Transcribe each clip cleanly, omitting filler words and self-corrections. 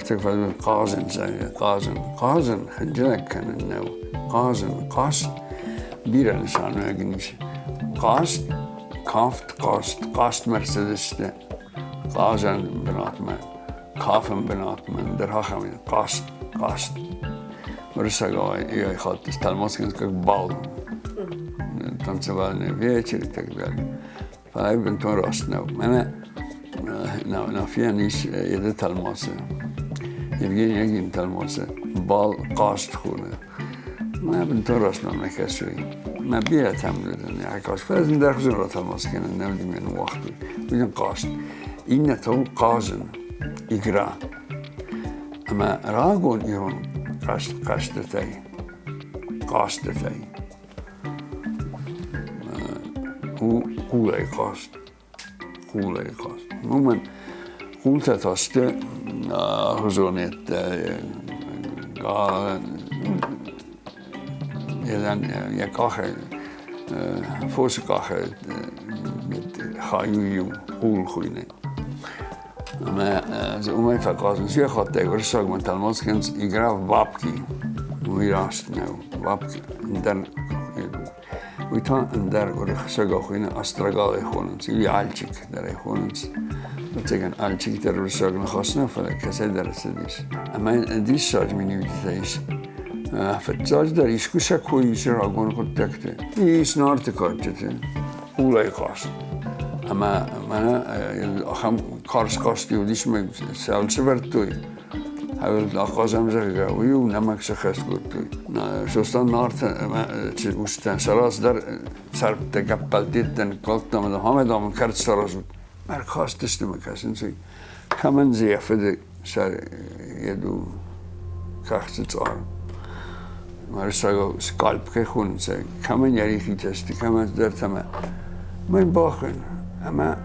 Ӕцӕг фӕзын хъазын, зӕгъгӕ, хъазын. Хъазын хынджылӕг кӕнын нӕу. Хъазын, хъазт бирӕ нысануӕг ын ис. Хъазт, кафт, хъазт, хъазтмӕ рцыдысты хъазӕн бынатмӕ, кафӕн бынатмӕ, ӕндӕр ахӕм хъазт, хъазт. Уырыссагау ее хатт тӕлмац кӕнынц как бал, танцевальный вечер и так далее. Фӕлӕ бынтон раст нӕу. Мӕнӕ Нафийӕн ис йӕ тӕлмацы, Евгений Онегин тӕлмацы бал хъазт хоны. Мӕ бынтон раст мӕм нӕ кӕсы. Мӕ бирӕтӕм ӕркаст, фӕлӕ зындӕр хуызӕн ратӕлмац кӕнын нӕ уыди мӕ ныууагътой. Уый дын хъазт. Иннӕтӕ у хъазын, игра. Ӕмӕ рагон ирон хъӕзтытӕй, хъазтытӕй у хъулӕй хъазт. Хъулӕй хъазт. Уымӕн хъултӕ та сты хуызонеттӕ, йӕ къахӕй, фосы къахӕй хай у иу хъул хуыйны. Ӕмӕ дзы уымӕй фӕхъазынц. Йӕ хаттӕй уырыссагмӕ тӕлмац кӕнынц игра в бабки. Уый раст нӕу. Бабки ӕндӕр уый та ӕндӕр уырыссагау хуыйны астрагалӕй хонынц, или альчик дӕр ӕй хонынц. Ӕвӕццӕгӕн, альчик дӕр уырыссаг ныхас нӕ, фӕлӕ кӕцӕйдӕр ӕрцыдис. Ӕмӕ диссаджы миниуджытӕ ис. Фыццаджыдӕр искуы сӕ кой ис рагон хъуыддӕгты. Ис Нарты кадджыты. Хъулӕй хъазт. Ӕмӕ мӕнӕ ахӕм карз хъазт-иу уыдис, ӕмӕ сӕ сӕвӕрдтой. Ахъазӕм, зӕгъгӕ, уый-иу нӕмӕг сӕххӕст кодтой. Сослан Нарты ӕмӕ устытӕн сӕ раздӕр цӕрдтӕ гӕппӕлтеттӕ ныккалдта ӕмӕ ӕмӕ дам кӕрц саразут. Ӕркастысты мӕ кӕсынц, кӕмӕн дзы йӕ фыды сӕр йед у кӕхцы цъар. Уырыссагау скальп кӕй хонынц, кӕмӕн йӕ рихитӕ сты, кӕмӕн цыдӕртӕ ӕмӕ мӕн бахуын ӕмӕ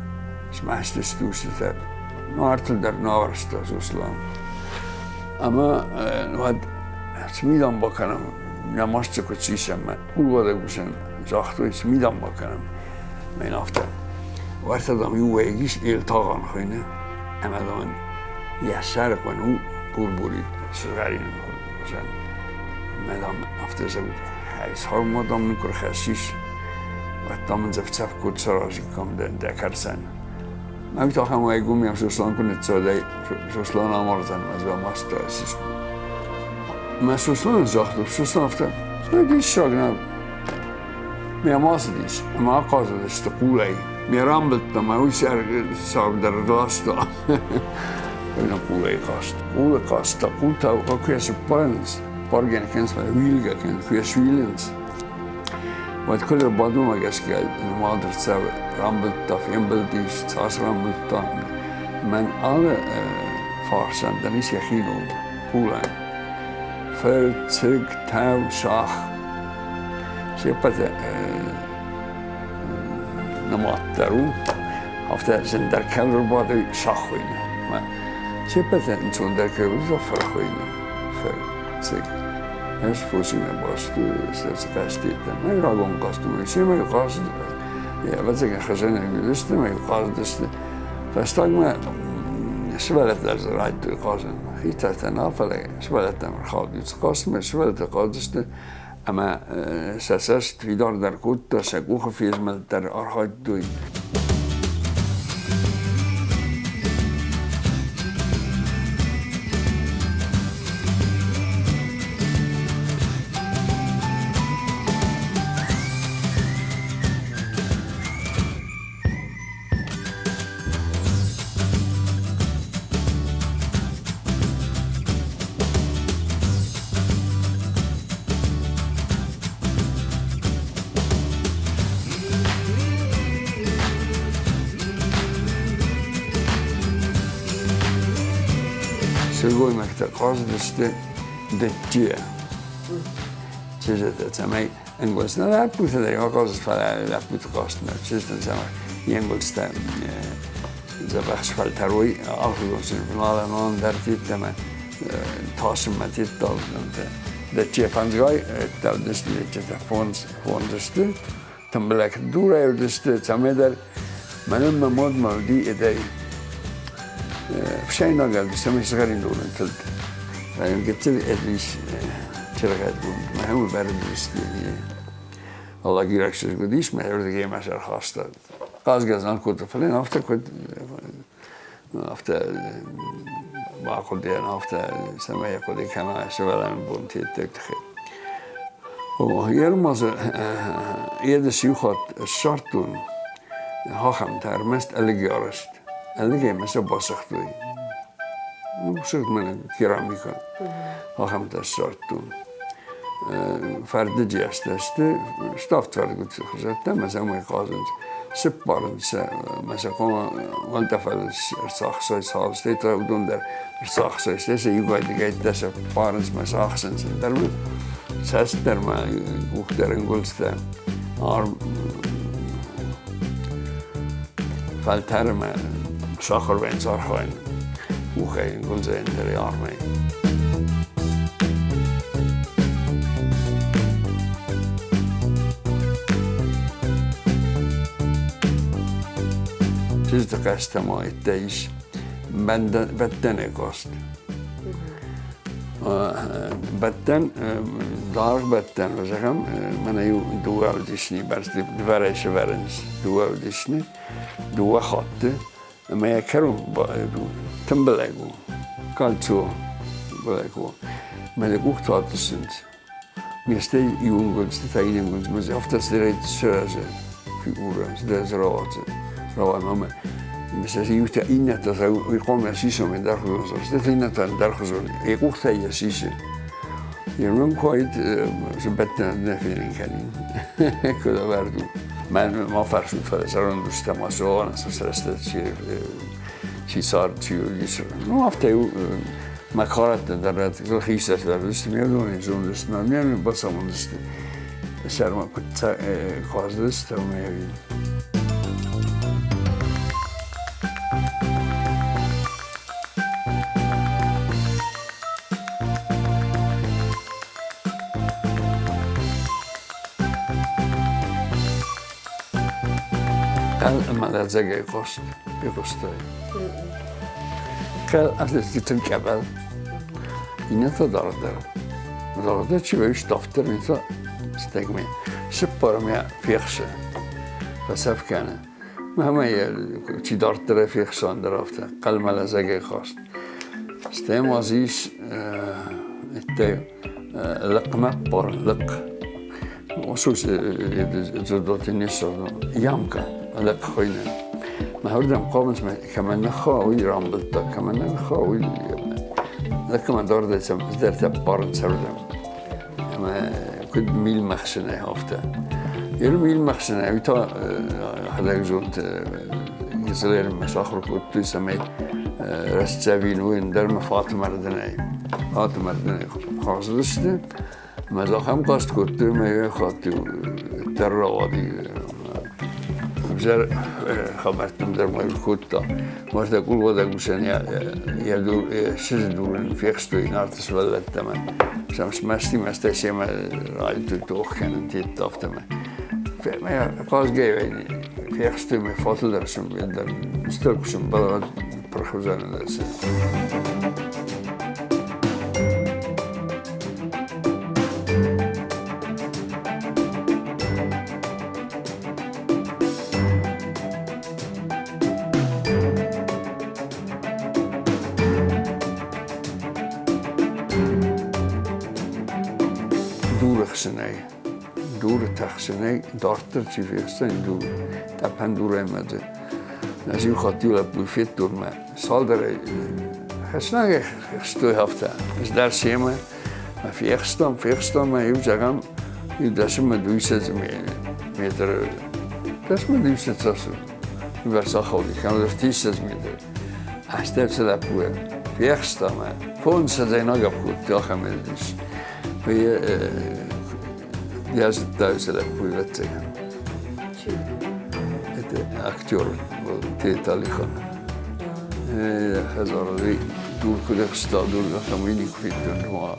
смӕсты сты устытӕ. Нартыл дӕр нӕ Сослан. Ӕмӕ уӕд цы ми дам бакӕнӕм, нӕ маст дзы куыд сисӕм, мӕ къулбадӕг усӕн загътой, цы ми дам бакӕнӕм. Мӕн афтӕ. Уӕртӕ дам иу уӕйыг ис, Елтагъан хуыйны, ӕмӕ дам йӕ сӕры хъуын у бур-бурид сызгъӕрин хуызӕн. Мӕ дам афтӕ зӕгъут, сӕрмӕ дам нын куы рхӕссис, уӕд дам ын дзӕф-цӕф код саразиккам дӕ кӕрцӕн. Мӕ та ахӕм уӕйыг у, мӕ Сослан куы ныццӕудай, Сослан амардзӕн, мӕ дзы маст ссис. Мӕ Сослан загъта, Сослан афтӕ, диссаг нӕ Ме ма цыдис ӕмӕ ахъазыдысты хъулӕй. Ме рамбылдта мӕ уый цавдӕр ласта. Хъулӕй хъазт. Хъулы хъазт та хъултӕ куы сыппарынц, баргӕн кӕнынц, уилгӕ кӕнынц, куы суилынц, уӕд куы ӕрбадумӕ гӕсгӕ нымад ӕрцӕуы, рамбылдта, фембылдис, цас рамбылдта. Мӕн алы фарсӕн дӕр ис йӕхи ном хъулӕн. Фӕрцыг, тӕв, сах. Се ппӕты нымаддӕр у, афтӕ зындӕр кӕм ӕрбады сах хуыйны. Се ппӕты ӕнцондӕр кӕй уыд, фыр хуыйны. Фӕрцыг. Ӕз фосимӕ баст сӕ хъазтытӕ. Мӕ рагон хъазт уыд. Семӕ хъазт, ӕвӕццӕгӕн, хӕзӕнӕг уыдысты, мӕ хъазыдысты. Фӕстагмӕ сывӕллӕттӕ дзы райдыдтой хъазын. Хистӕртӕ нал, фӕлӕ сывӕллӕттӕм ӕрхауди хъазтмӕ, сывӕллӕттӕ хъазыдысты ӕмӕ сӕ цӕст фидардӕр кодта, сӕ къухы фезмӕлд дӕр архайдтой. Сылгоймӕгтӕ хъазыдысты дӕттийӕ. Чызджытӕ, цӕмӕй ӕнгуылдзтӕ лӕппутӕ дӕр ахъазыд, фӕлӕ лӕппуты хъазт нӕ чызджытӕн цӕмӕй йе нгуылдзтӕ дзӕбӕх сфӕлтӕрой алыхуызон симфоналӕмон дӕр тедтӕмӕ тасынмӕ тедталдзӕнтӕ. Дӕтте фӕндзгай ӕддӕвдысты, дӕттетӕ фондз сты, тымбылӕг дурӕй уыдысты, цӕмӕйдӕр мӕнӕн мӕ мад мӕ уыди эдӕй. Ӕфсӕйнаг ӕлдис ӕмӕ сызгъӕрин дурын тылд. Гыццыл ӕдлис чыргъӕдгонд, мӕ уый бӕрӕг Алагираг чызг уыдис, мӕ ӕрдыгӕй мӕ сӕрхаста. Хъазгӕ знаг кодта, фӕлӕ йын афтӕ куыд афтӕ бахъуыдыйӕн, афтӕ цӕмӕй хъуыды кӕна сывӕллӕны бонты йеддӕг тыххӕй. Ермазы едыс иу хатт ссардтон ахӕмтӕ ӕрмӕст ӕлыгӕй арӕзт. Ӕлыгӕй мӕ сӕ басыгътой. Сыгъд мӕнӕ керамикӕ. Ахӕмтӕ ссардтон. Фӕрдыджы азтӕ сты, ставд фӕрдгуыты хуызӕттӕ ӕмӕ сӕ уымӕй хъазынц. Сыппарынц сӕ ӕмӕ сӕ хъуамӕ уӕлдӕфӕн ӕрцахсой, цалстӕй та уыдон дӕр ӕрцахсой, стӕй сӕ иугай-дыгӕйттӕ сӕ ппарынц мӕ сӕ ахсынц ӕндӕр цӕст дӕр ма къух дӕр ӕнгуылдзтӕ арм фӕлтӕры мӕ сахуыр вӕййынц архайын къухӕй ӕнгуылдзӕй ӕндӕр армӕй. Чызджы хъӕстӕ ма йедтӕ ис бӕттӕны кост. Бӕттӕн, даргъ бӕттӕн, зӕгъӕм, мӕнӕ иу дыууӕ ӕвдисни бӕрц дывӕрӕй сӕвӕрынц дыууӕ ӕвдисни, дыууӕ хатты, ӕмӕ йӕ кӕрон тымбылӕг у, кольцо былӕг у. Мӕнӕ къухты атъыссынц. Ме стӕй иу ӕнгуылдзты та иннӕ ӕнгуылдзмӕ афтӕ цыдӕр сырӕзы фигурӕ, цыдӕр дзы рауадзы. Рауад ӕмӕ иутӕ иннӕтӕ та уый хъуамӕ сисой ӕндӕрхуызон, стӕй иннӕтӕ ӕндӕрхуызон. Йӕ къухтӕй йӕ сисы. Йе куы уаид, бӕттӕн нӕ фенын кӕнин, куыд ӕвӕрд у. Мӕн ма фӕрсут, фӕлӕ зӕронд устӕ ма суа, срӕстӕ чи цард, чи уыдис. Ну, афтӕ мӕ карӕттӕ дӕр хистӕртӕ дӕр уыдысты, ме уыдонӕй зондысты, ме бацамондысты. Сӕрмӕ куыд хъаздысты, ӕмӕ Ӕмӕ лӕдзӕгӕй хъуыст, фехъуыстай. Кӕл къӕбӕл, иннӕтӕ дарддӕр. Дарддӕр чи вӕййы ставддӕр, иннӕтӕ стӕгмӕ. Цыппармӕ фехсы, фӕцӕф кӕны. Мӕ йӕ чи дарддӕр фехсы, ӕндӕр афтӕ хъӕлмӕ лӕдзӕгӕй хаст. Стӕй ма дзы ис лыхъмӕ ппарын, лыхъ. Ямка, лыхъ хуыйны. Мӕ уырдӕм хъавынц, кӕмӕн ныхха, уый рамбылдта, кӕмӕн нӕ ныхха, уый лыхъмӕ дардӕй цыдӕртӕ ппарынц ӕрдӕм. Ӕмӕ куыд милмӕхсынӕй, афтӕ. Ир милмӕхсынӕй, уый та хӕдӕг зонд Израилмӕ сахуыр кодтой, цӕмӕй рӕстдзӕвин уый ӕндӕр мӕ фатмӕрдынӕй. Фатмӕрдынӕй хъазыдысты. Мӕ ахӕм хъаст кодтой, ӕмӕ иу хатт-иу дӕр рауади. Ӕвзӕр хабӕрттӕм дӕр ма кодта. Мартӕ къулбадӕг усӕн йӕ чызджы дурын фехстой Нарты сывӕллӕттӕ ӕмӕ сӕм смӕсти, мӕстӕй семӕ райдыдтой тох кӕнын тедта афтӕмӕй. Хъазгӕ фехстой мӕ фатыл дӕр стыр куы сӕмбӕлӕд пырх уыдзӕн. Дуры хсӕнӕй, дуры тӕхсынӕй дарддӕр чи фехсдзӕни дур, тъӕпӕн дурӕй ма дзы. Ӕз иу хатт иу лӕппуйы федтон мӕ цалдӕрӕй хӕснагӕй хстой афтӕ. Ӕз дӕр семӕ фехстам, фехстам ӕмӕ иу зӕгъӕм, иу дӕсмӕ дыууиссӕдз метры, дӕсмӕ дыууиссӕдз бӕрц ахауди, кӕмдӕр ӕртиссӕдз метры. Астӕуцы лӕппуйӕн фехста мӕ, фондзсӕдзӕй нагӕпп кодта, ахӕм ис. Я зыдта уыцы лӕппуйы, ӕвӕццӕгӕн. Это актер был Тет Алихан. Хӕдзары дур куыд ӕхста, дур ахӕм уый никуы федтон.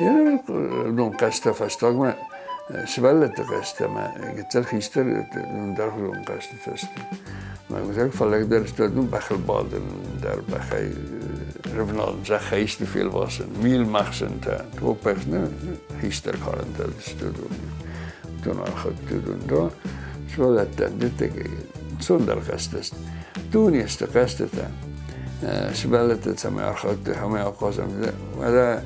Уыдон хъазтӕ фӕстагмӕ сывӕллӕтты хъазтӕ ӕмӕ гыццыл хистӕр ӕндӕрхуызон хъӕзтытӕ сты. Мӕгуырӕг фӕллагдӕр сты, ну, бӕхыл бадын дӕр, бӕхӕй рывналын, зӕххӕй исты фелвасын, милмӕхсынтӕ, топпӕхсыны хистӕр карӕнтӕ сты уыдон. Уыдон архайдтой уыдон. Сывӕллӕттӕ ӕнцондӕр хъазтӕ сты. Дуне сты хъӕзтытӕ. Сывӕллӕттӕ цӕмӕй архайдтой, цӕмӕй ахъазӕм. Уӕдӕ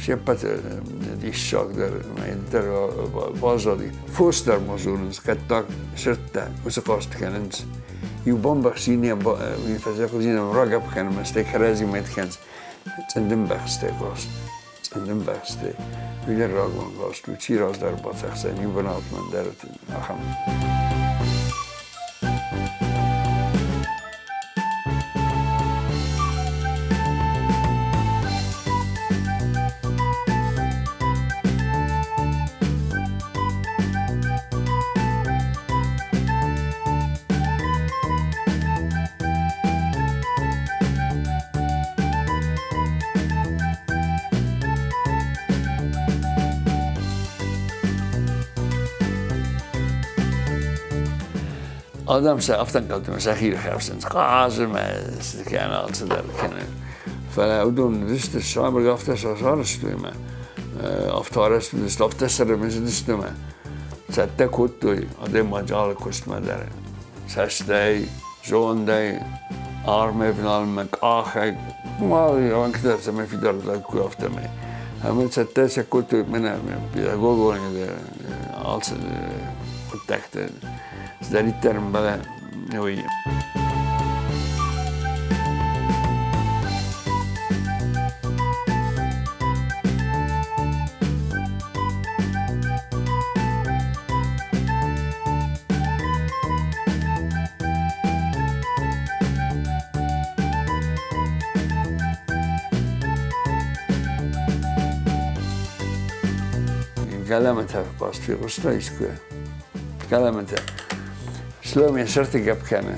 се ппӕты диссагдӕр дӕр баззади. Фос дӕр ма зонынц, хъӕддаг сырдтӕ уыцы хъазт кӕнынц. Иу бамбӕхсинӕ фӕзӕгъдзинӕ рагӕпп кӕнынмӕ, стӕй кӕрӕдзимӕ кӕнынц. Цъындымбӕхстӕй хъазт. Цъындымбӕхстӕй. Уый дӕр рагон хъазт у. Чи раздӕр бацахсдзӕн иу бынатмӕ дӕр ахӕм. Адӕм сӕ афтӕ ӕнхъӕлдтой, сӕхи ирхӕфсынц, хъазы мӕ цы кӕны, алцыдӕр кӕны. Фӕлӕ уыдон уыдысты сабыр, афтӕ сӕ сарӕзтой мӕ, афтӕ арӕзт уыдысты, афтӕ сӕрымысыдысты мӕ. Цӕттӕ кодтой адӕймаджы алы куыстмӕ дӕр. Цӕстӕй, зондӕй, армӕй вналынмӕ, къахӕй, уӕнгтӕ цӕмӕй фидар уыдаиккой, афтӕмӕй. Ӕмӕ цӕттӕ сӕ кодтой мӕнӕ педагогон алцы хъуыддӕгты цыдӕриддӕр ӕмбӕлы, уый. Галӕмӕтӕ хъазт фехъуыста искуы? Галӕмӕтӕ. Шлем йӕ сӕрты гӕпп кӕны.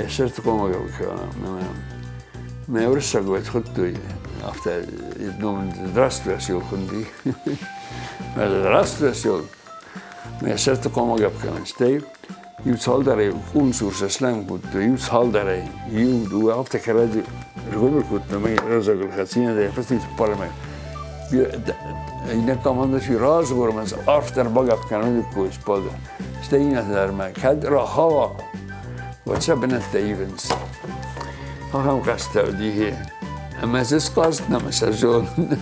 Йӕ сӕрты хъуамӕ гӕпп кӕна. Мӕ уырыссаг уӕд хуыдтой, афтӕ ном «Здравствуй, осел» хуынди. «Здравствуй, осел». Мӕ сӕрты хъуамӕ гӕпп кӕнын. Стӕй иу цалдӕрӕй къунцур сослан кодтой, иу цалдӕрӕй, иу, дыууӕ афтӕ кӕрӕдзи сгуыбыр кодтой, мӕ разагыл хӕцинадӕй фӕци цыппармӕ. Иннӕ командӕ чи разгъормӕ, арфдӕр багӕпп кӕнын кой спады. Стӕй иннӕтӕ дӕр мӕ кӕд рахауа, уӕд сӕ бынӕттӕ ивынц. Ахӕм хъазтӕ уыди. Ӕмӕ дзы схъазт нӕма сӕ зонын.